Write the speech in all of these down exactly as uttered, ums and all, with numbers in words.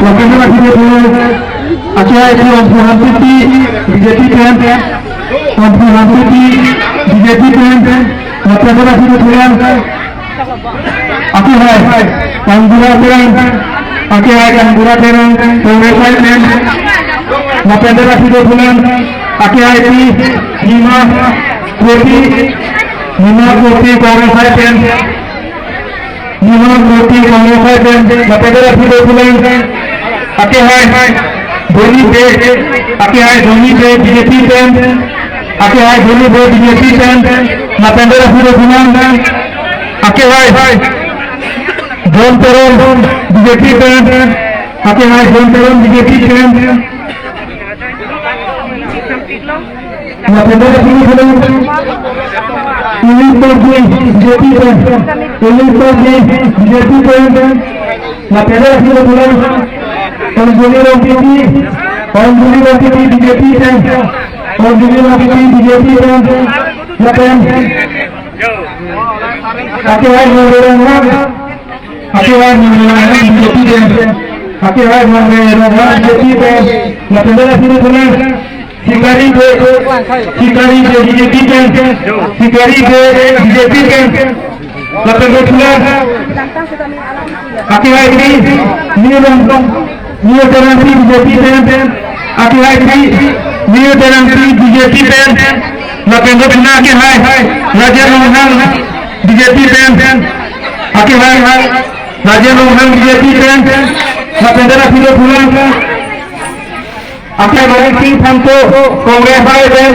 Lapen dera video tulen. Ake hai Pi Omphu Hampipi, B J P pen. Omphu Hampipi, B J P pen. Lapen dera video tulen. Ake hai Kangbura Terang. Ake hai Kangbura Terang, Congress pen. Lapen dera video tulen. Ake hai Pi Nima Kropi, Nima Kropi, Congress pen. Nima Kropi, Congress pen. Lapen dera video tulen. Ake hai Doni Bey, ake hai Doni Bey, B J P pen. Ake hai Doni Bey, B J P pen. Lapen dera video tulen. Ake hai John Teron, B J P pen. Ake hai John Teron, B J P pen. Lapen dera video tulen. Elin Borji, B J P pen. Elin Borji, B J P pen. Lapen dera video tulen. Anjali Rongpipi, Anjali Rongpipi, B J P pen. Anjali Rongpipi, B J P pen. Lapen ake hai Nongre Ronghang. Ake hai Nongre Ronghang, B J P pen. Ake hai Nongre Ronghang, B J P pen. Lapen dera video tulen. Sikari Bey, Sikari Bey, B J P pen. Sikari Bey, B J P pen. Lapen dera video tulen. Ake hai Pi Neo Terangpi, Neo Terangpi, B J P pen. Ake hai Pi Neo Terangpi, B J P pen. Lapen dera video tulen ake hai Rajen Ronghang, B J P pen. Ake hai Rajen Ronghang, B J P pen. Lapen dera video tulen. Ake Manik Sing Phangcho, Congress pen.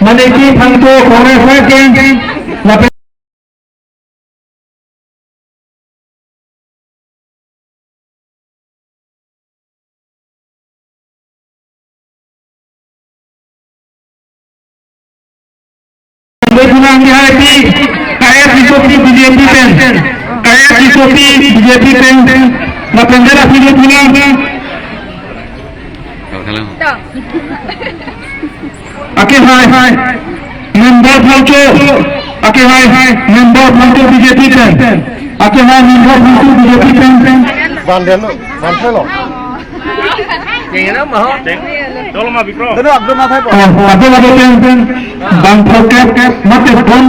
Manik Sing Phangcho, Congress pen. Lapen Lapen ake hai Pi K S Tissopi, B J P pen. K S Tissopi, B J P pen. Lapen dera video tulen. Ake hai Member Phangcho. Ake hai Member Phangcho, B J P pen. Ake hai Member Phangcho, B J P pen. Van den lo, van den lo. Jeng na ma ho. Jeng. Dolo ma bikro. Dolo abdul ma thai po. Oh, abdul ma pen pen. Bang phokep, mate bon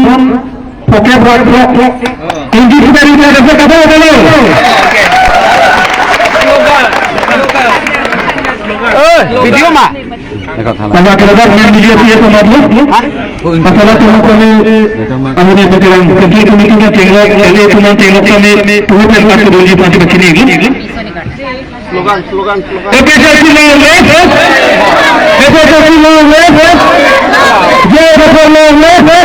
phokep rak phok. Hindi kita di kita dapat apa dulu? Eh, video ma. Pada kerajaan yang dia punya sama dia. Masalah cuma kami, kami ni berjalan. Tentu kami punya tengok, kami punya tengok kami. Tuhan yang tak peduli pada kini. Slogan, slogan, slogan. A P H L C long live! A P H L C long live! J I Kathar long live!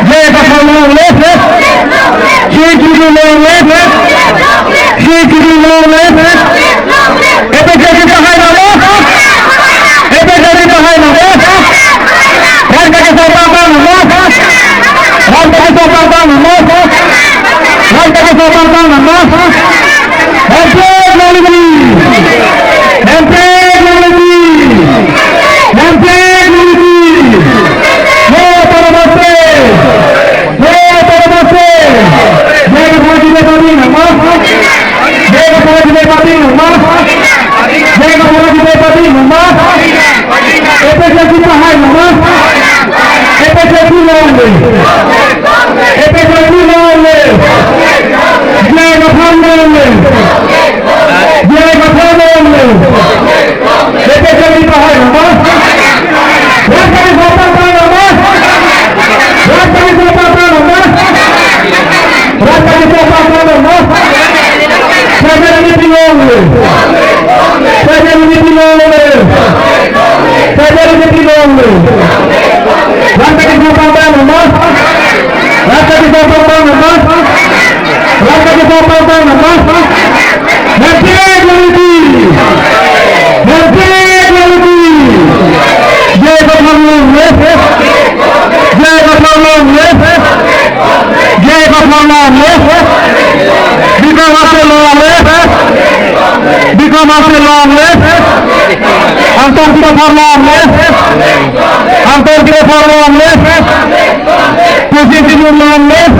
J I Kathar long live! C T U long live! C T U long live! A P H L C pahai nangpo! A P H L C pahai nangpo! Rat kaki sopang pang nangpo! Rat kaki sopang pang nangpo! Rat kaki sopang pang nangpo! Hempet longlepi! Hempet longlepi! Hempet longlepi! Yo para bose! Yo para bose! Jai ka para jai pati nama! Jai ka para jai pati nama! Jai ka para jai pati nama! A P H L C pahai nama! A P H L C long live! A P H L C long live! J I Kathar long live! J I Kathar long live! A P H L C pahai nama! Rat kaki sopang pang nama! Rat kaki sopang pang nama! Rat kaki sopang pang nama! Tribal unity long live! Tribal unity long live! Tribal unity long live! Rat kaki sopang pang nama! Rat kaki sopang pang nama! Rat kaki sopang pang nama! Hempet longlepi! Hempet longlepi! J I Kathar long live! J I Kathar long live! J I Kathar long live! Bikram Hanse long live! Bikram Hanse long live! Angtong Kathar long live! Angtong Kathar long live! Tusin Tijung long live!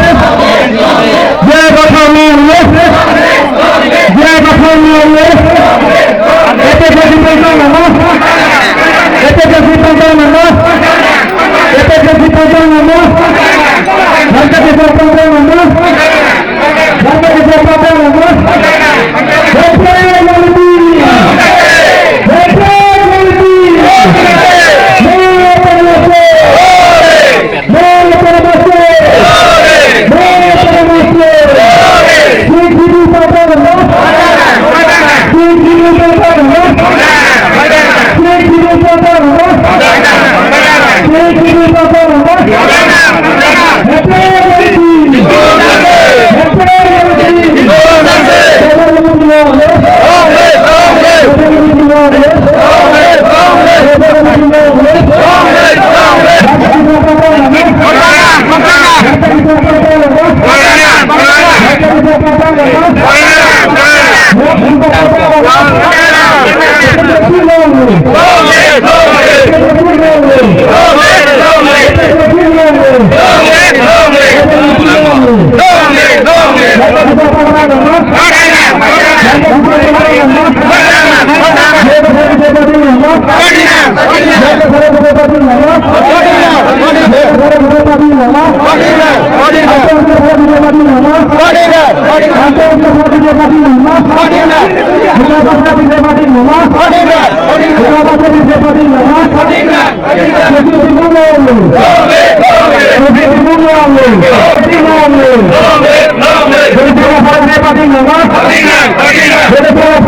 J I Kathar long live! J APHLC pangdang nanglo. APHLC pangdang nanglo. APHLC pangdang nanglo. APHLC pangdang nanglo. Bharatiya Janata Party pangdang nanglo. Bharatiya Janata Party pangdang nanglo. Bharatiya Janata Party. Bharatiya Janata Party. Bharatiya Janata Party.